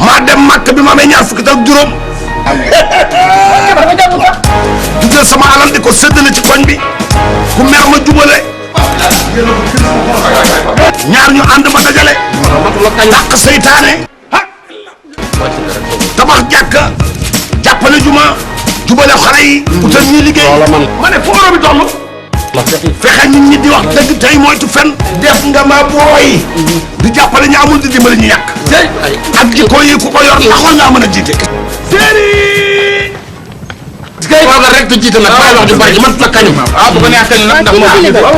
maa dem màkk bi ma amee ñaar fukki ak juróom di jël sama alal di ko séddale ci koñ bi ku mer ma jubale ñaar ñu ànd ma dajale dàq seytaane tabax jàkka jàppale juma jubale xale yi utal ñi liggéey ma ne fooro bi toll fexe nit ñi di wax dëgg tey moytu fen def nga ma booy di jàppale ñu amul di dimbali ñu yàq ak jikko yi ku ko yor taxoon nga mën a jiite séeri kay toogal rek du jiite nag bàyyi wax ju bari man la kañu bu ko neex kañu nag ndax moo ko jiite la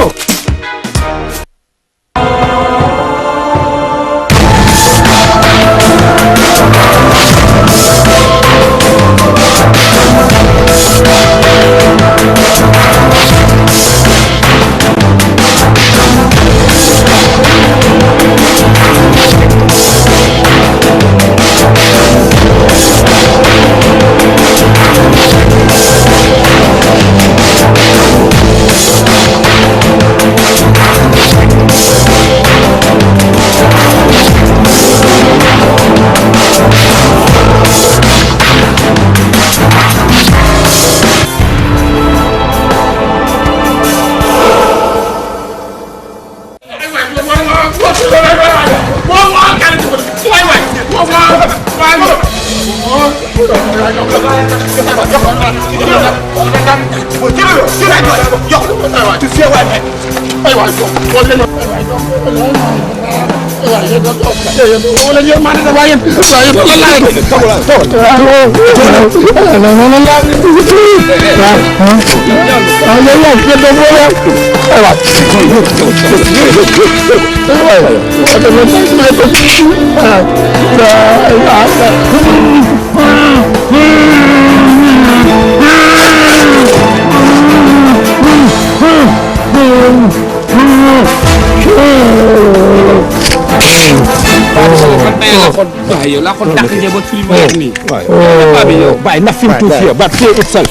kon tak njaboot film wax ni bay nothing to fear but fear itself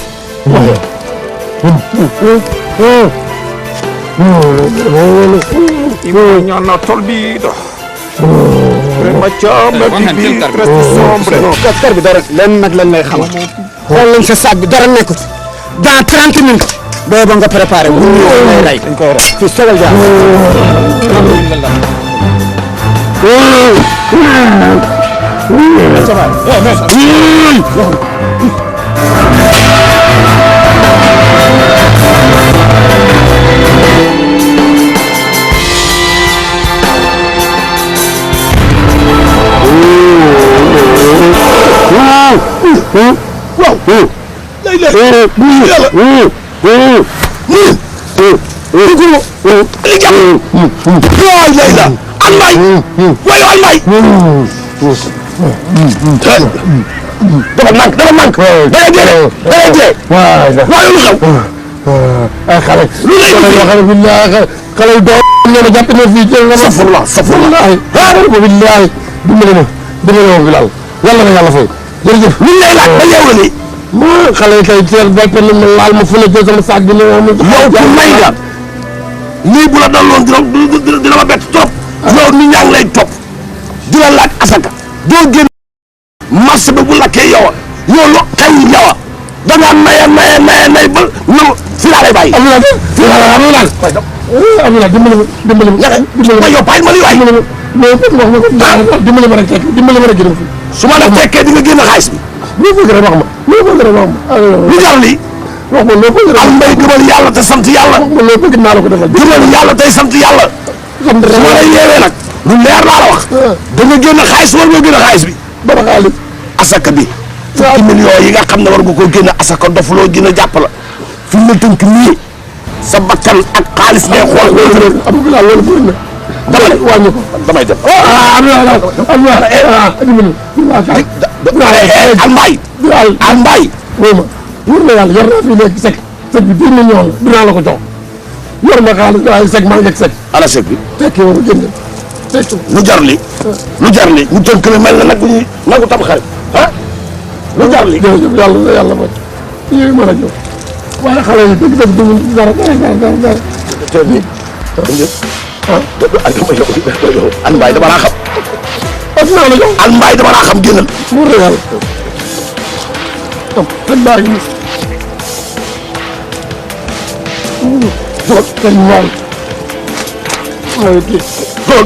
ñaan na tol bi do ma chamba bi presque sombre kër bi dara len nag lañ lay xam xool lañ sa sac bi dara nekkut dans 30 minutes doo ba nga préparé bu ñu lay ray dañ koy ray fi sogal jaar dafa manque day dee waaye lu xew ay xale lu lay xale billahi xale do ñu jàpp na fii jël nga safurlah billahi dimbali ma bilal yàlla na yàlla fay jërëjëf lu lay laaj ba yeewu ni ma xale tey teel ba pen ma laal ma fu la jël sama sac bi ne yow ku may nga lii bu la daloon dina ma bett trop yow nit ñaa ngi lay topp di la laaj asaka doo génn marché bi bu lakkee yow lu xew yow da ngaa maye ba nam fi laa lay bàyyi. Amina dimbali ma yow bàyyi ma lii waay dimbali ma rek su ma la fekkee di nga génn xaalis bi loo bëgg rek wax ma lu jar lii wax ma loo bëgg am mbay gëmal yàlla te sant yàlla loo bëgg naa la ko defal gëmal yàlla tey sant yàlla su ma lay yeewee nag lu leer laa la wax da nga génn xaalis war nga génn xaalis bi dama xaalis asaka bi fukki millions yi nga xam ne war nga koo génn asaka dof loo gën a jàpp la fi mu la tënk nii sa bakkan ak xaalis ngay xool Abdoulaye loolu bëri na dama ne wàññi ko damay dem Almbaay wóor na yàlla yor naa fi léegi sec bi 10 millions la dinaa la ko jox yor ma xaalis waaye sec maa ngi sec ala sec bi tekki war a génn tekki lu jar li ñu tënk la mel na nag bu ñuy nagu tam xarit lu jar li jërëjëf yàlla mooy yooyu mën a jóg waaye xale yi dëgg duñu dara Almbaay dama laa xam al mbaay dama laa xam génnal. mu réel. kenn baa ngi. kenn ñaan.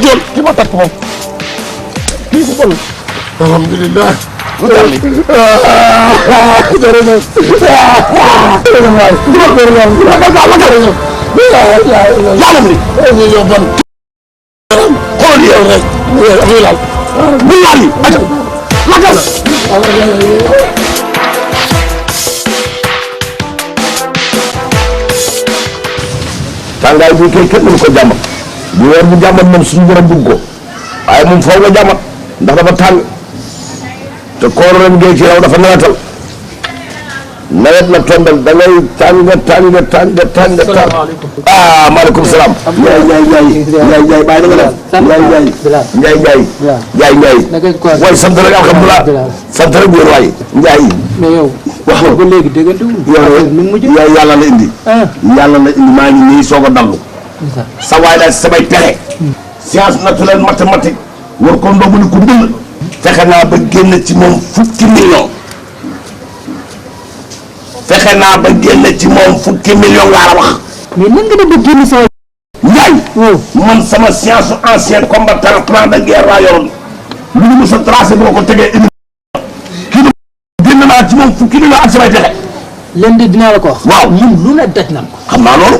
jol ki ma takk moom. kii ku bon. alhamdulilah. xool yow rek. bu laal yi aca lagal. tàngaay bi kay kenn mënu ko jàmbat bu weer bu jàmbat moom suñu borom dugg ko waaye moom faw nga jàmbat ndax dafa tàng te koor ren ngee ci raw dafa nawetal nawet la tombal da ngay tàng ah maaleykum salaam. Njaay bàyyi na nga def. Njaay waaye sant rek alhamdulilah sant rek wér waay Njaay. mais yow. wax nga ba léegi déggante wu. yow yàlla la indi. yàlla la indi maa ngi nii soog a dallu. sa waay daal samay pexe. science naturelle mathématique. war ko ndogu ni ku ndëll. fexe naa ba génn ci moom fukki million. fexe naa ba génn ci moom fukki million laa la wax. mais nan nga dem ba génn sa. Njaay. man sama science ancien combattant plan de guerre laa yoroon. lu ñu mos a tracé boo ko tegee indi. kii génn naa ci moom fukki million ak samay pexe. leen de dinaa la ko wax. waaw ñun lu ne daj nan ko. xam naa loolu.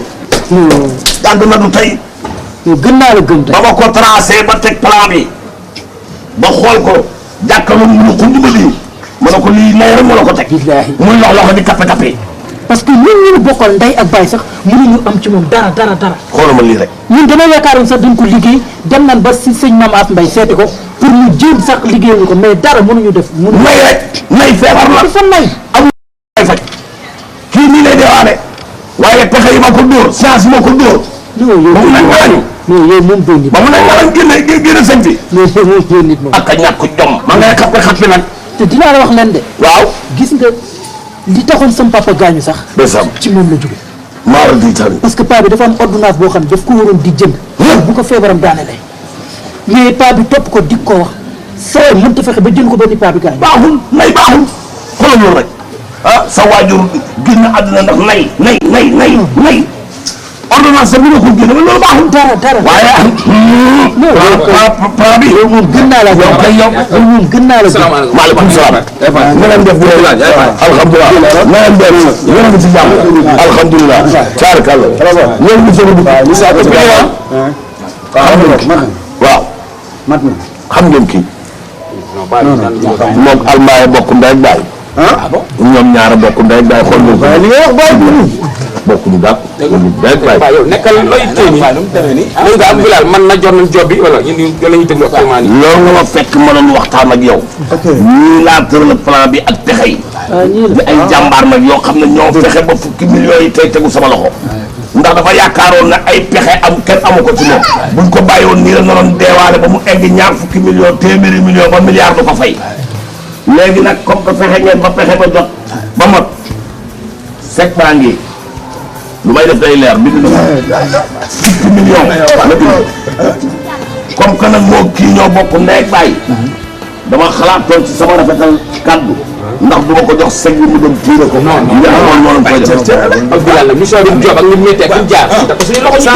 yàgg na du tey. gën naa la gën tey. ba ma ko tracé ba teg plan bi. ba xool ko jàkkaarloo mu ko ndimbali. ma ne ko lii nay rek ma la ko teg. billaahi muy loxo di kappe kappe. parce que ñun ñu bokkal ndey ak baay sax mënuñu am ci moom dara. xoolal ma lii rek. ñun dama yaakaaroon sax dañ ko liggéey dem nan ba si sëñ Mame As Mbaye seeti ko pour ñu jéem sax liggéeyuñu ko mais dara mënuñu def. nay rek nay feebar la. dafa nay. amul ay faj. kii nii lay deewaale. waaye pexe yi ma ko dóor science moo ko dóor. non yow ba mu nekk ngalañ. non yow moom doon nit. ba mu nekk ngalañ génne sëñ bi. mais yow moom doon nit moom. ak a ñàkk jom. ma ngay xappi nag. te dinaa la wax leen de. waaw. gis nga li taxoon sam papa gaañu sax. ndeysaan ci moom la jóge. maa la di tari. parce que paa bi dafa am ordonnance boo xam ne daf ko waroon di jënd. bu ko feebaram daane lay. mais paa bi topp ko dig ko wax. saa mënut a fexe ba jënd ko ba ni paa bi gaañu. baaxul nay baaxul. xoolal loolu rek. ah sa waajur génn àdduna ndax nay. ordonnance sax bi nga ko génne loolu baaxul. dara. waaye paa bi. yow moom gën naa la. yow moom gën naa la. salaamaaleykum maaleykum salaam. na ngeen def alhamdulilah. na ngeen def yéen a ngi ci jàmm. alhamdulilah. taarikàlla. ñoom ñu soog a dugg. waaw. xam ngeen kii. moom almaaye bokk ndey ak baay. ñoom ñaara bokk ndey ak baay xool nga. li nga wax baay bokkuñu daal. waaw yow nekkal looy téye nii léegi daal Bilal man na jot nañ job bi wala ñun la ñuy tënk actuellement nii. loolu nga ma fekk ma doon waxtaan ak yow. ñii laa tëral plan bi ak pexe yi. di ay jàmbaar nag yoo xam ne ñoo fexe ba fukki millions yi tey tegu sama loxo. ndax dafa yaakaaroon ne ay pexe am kenn amu ko ci moom. buñ ko bàyyi woon nii la naroon deewaale ba mu egg ñaar fukki millions téeméeri millions ba milliard du ko fay. léegi nag comme que fexe ngeen ba pexe ba jot ba mot sec baa ngi lu may def day leer bind na 6 millions la bind comme que nag moo kii ñoo bokk ndey ak baay dama xalaatoon ci sama rafetal kàddu ndax du ma ko jox seg bi mu dem tiire ko. non non koy def Bilal nag mission bi mu job ak ni mu méttee ak jaar da ko suñu loxo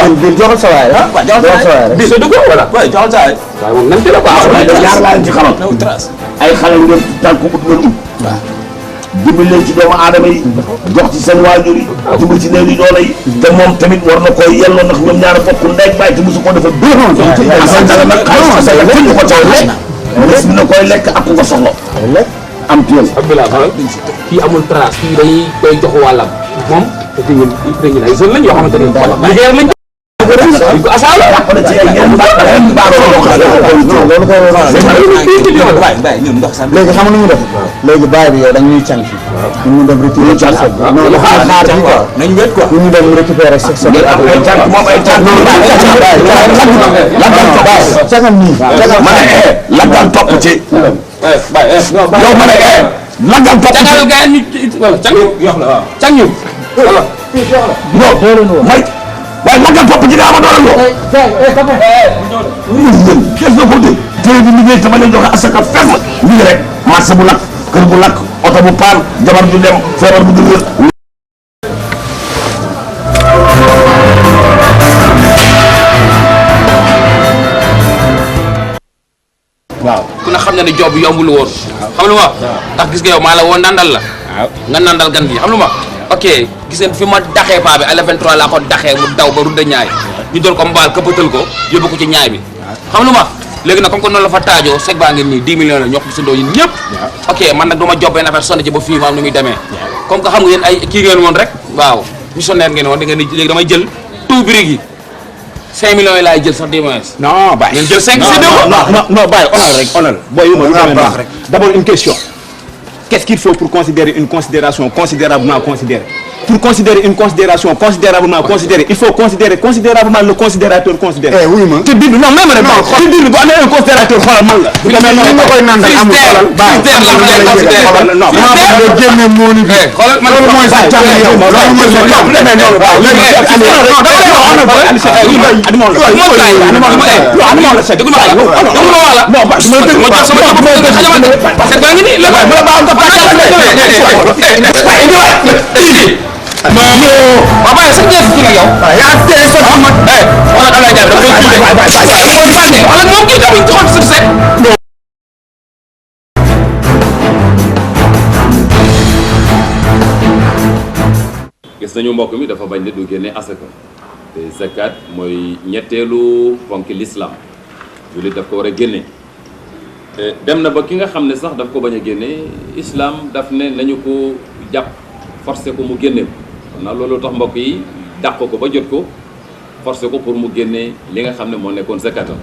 ñu joxal sa waay ah. joxal sa waay rek. bi sa dugg wala waaye joxal sa waay waaye moom nan la quoi ñaar laa leen ci xamal ay xale ngeen tànku ut ngeen ut dimbali leen ci doomu aadama yi jox ci seen waajur yi dimbali ci néew yi doole yi te moom tamit war na koy yelloo ndax ñoom ñaar bokk ndey ak baay te mosu ko defal asantala nag xaalis asala kenn du ko caw lekk bés bi na koy lekk ak ko soxla am tuyel Bilal kii amul trace kii dañuy koy jox wàllam moom te ñun ay jeunes lañ yoo xamante ne liggéeyal lañ ko asaala jàppale ci ay yenn léegi xam nga nu ñu def. léegi baay bi yow dañuy càng fi. ñu dem récupérer sa sec. non non xaar bi quoi. nañ wet quoi. ñu dem récupérer sa sec. ay tànk moom ay tànk cagal nii. ma ne laggal topp ci yow ma ne laggal topp ci gaay ñu wala càng yox la waaw càng ñu wala non may waaye laggal topp ci daa ma doon loo. Hey, kees na ko dégg. tey bi liggéey te ma leen joxe asaka ferme lii rek marché bu lakk kër bu lakk oto bu paan jabar du dem feebar bu dul waaw ku ne xam na ne job bi yombul woon xam lu ma ndax gis nga yow maa la woon nandal la nga nandal gan gi xam lu ma ok gis ngeen fi ma daxee paa bi à la 23 laa ko daxee mu daw ba rudda ñaay ñu doon ko mbaal këppatal ko yóbbu ko ci ñaay bi xam lu ma léegi nag comme que noonu la fa taajoo seg baa ngeen nii 10 millions la ñoo ko sundoo yéen ñëpp ok man nag du ma job benn affaire sonn ci ba fii ma am nu muy demee comme que xam nga yéen ay kii ngeen woon rek waaw missionnaire ngeen woon da ngeen léegi damay jël tout brique yi 5 millions yi laay jël sax dimanche. non Baye. ngeen jël 5 non Baye honneur rek honneur. booy yu ma baax rek. d'abord une question. Qu'est-ce qu'il faut pour considérer une considération considérablement considérée? Pour considérer une considération considérablement considérée, il faut considérer considérablement le considérateur considéré. oui ma. te bind non même rek. te bind bu amee un considérateur xoolal man la. bu demee noonu nga koy nandal amul xoolal. Baye non nga génne moo ni bi. xoolal man loolu mooy sa jàmm yow. loolu mooy sa jàmm demee noonu waaw gis nañu mbokk mi dafa bañ ne du génne asaka te zakat mooy ñetteelu ponki l'islam jullit daf ko war a génne dem na ba ki nga xam ne sax daf ko bañ a génne islam daf ne nañu ko jàpp forcé ko mu génne ko xam naa loolu tax mbokk yi dàq ko ba jot ko forcé ko pour mu génne li nga xam ne moo nekkoon zakatam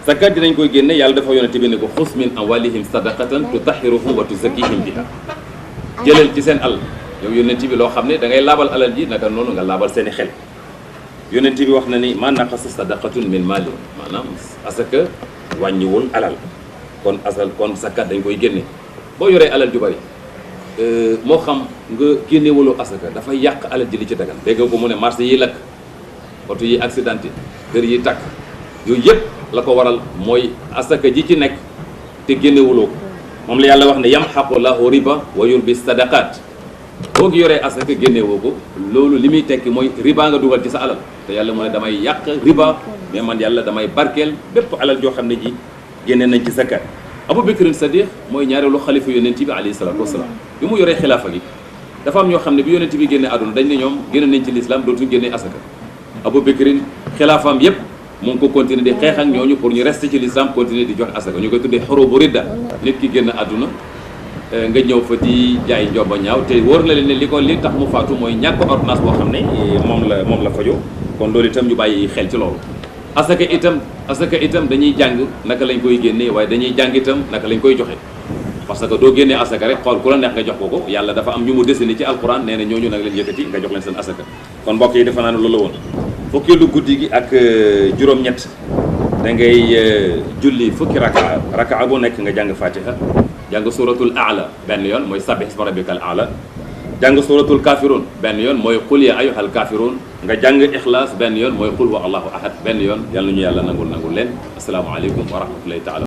zakat dinañ koy génne yàlla dafa yonente bi ne ko xus min amwalihim sadaqatan tutahhiruhum wa tuzakkihim biha jëlal ci seen àll yow yonent bi loo xam ne da ngay laabal alal ji naka noonu nga laabal seeni xel yonent bi wax na ni ma naqasa sadaqatun min mali maanaam asaka wàññiwul alal kon zakat dañ koy génne boo yoree alal ju bari moo xam nga génnewuloo asaka dafay yàq alal ji li ci dagan dégg ko mu ne marché yi lakk oto yi accidenté kër yi takk yooyu yëpp la ko waral mooy asaka ji ci nekk te génnewuloo ko moom la yàlla wax ne yamhaqu lahu riba wa yurbi sadaqat boo gi yoree asaka génnewoo ko loolu li muy tekki mooy riba nga dugal ci sa alal te yàlla mu ne damay yàq riba mais man yàlla damay barkeel bépp alal joo xam ne ji génne nañ ci zakat Abu Bakr Sadiq mooy ñaareelu xalifa yonent bi alayhi salaatu wasalaam bi mu yoree xilaafa gi dafa am ñoo xam ne bi yonent bi génne àdduna dañ ne ñoom génne nañ ci l'islam dootuñ génnee asaka Abu Bakr xilaafaam yépp mu ngi ko continuer di xeex ak ñooñu pour ñu rester ci l'islam continuer di joxe asaka ñu koy tuddee xurubu ridda nit ki génn àdduna nga ñëw fa di jaay njoba ñaaw te wóor na leen ne li tax mu faatu mooy ñàkk ordonnance boo xam ne moom la fajo kon loolu itam ñu bàyyi xel ci loolu asaka itam dañuy jàng naka lañ koy génnee waaye dañuy jàng itam naka lañ koy joxe parce que doo génnee asaka rek xool ku la neex nga jox ko yàlla dafa am ñu mu dessiné ci alquran nee na ñooñu nag leen yëkkati nga jox leen seen asaka kon mbokk yi defe naa ne loolu la woon fukkeelu guddi gi ak juróom-ñett da ngay julli fukki rakaa bu nekk nga jàng fatiha jàng suratul aala benn yoon mooy sabbih isma rabbikal aala jàng suratul kafirun benn yoon mooy qul ya ayyuhal kafirun nga jàng ixlaas benn yoon mooy qul huwa allahu ahad benn yoon yàlla nañu yàlla nangul leen asalaamaaleykum wa rahmatullahi taala